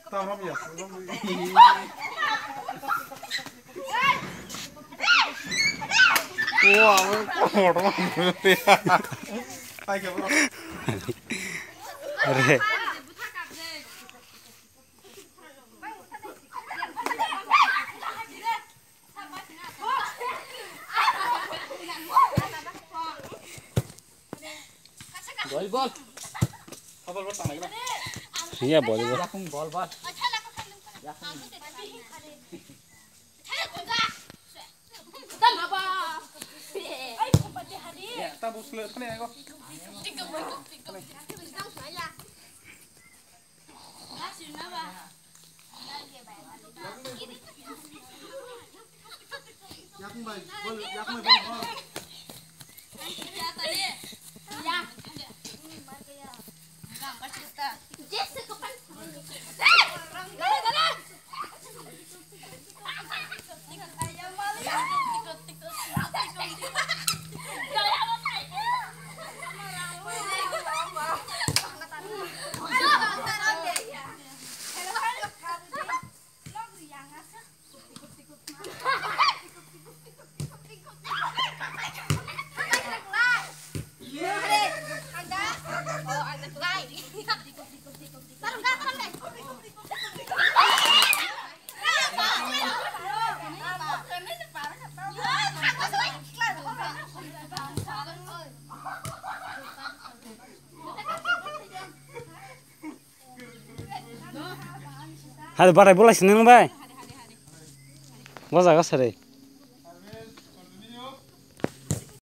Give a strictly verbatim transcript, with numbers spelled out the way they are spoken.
Tamam ya. Are. Volleyball. Iya, volleyball. Yakung volleyball. Yakung. Ya, tabuk sele, sele, ayo. Hai, barai bolai sini nang bai. Bo jaga sari.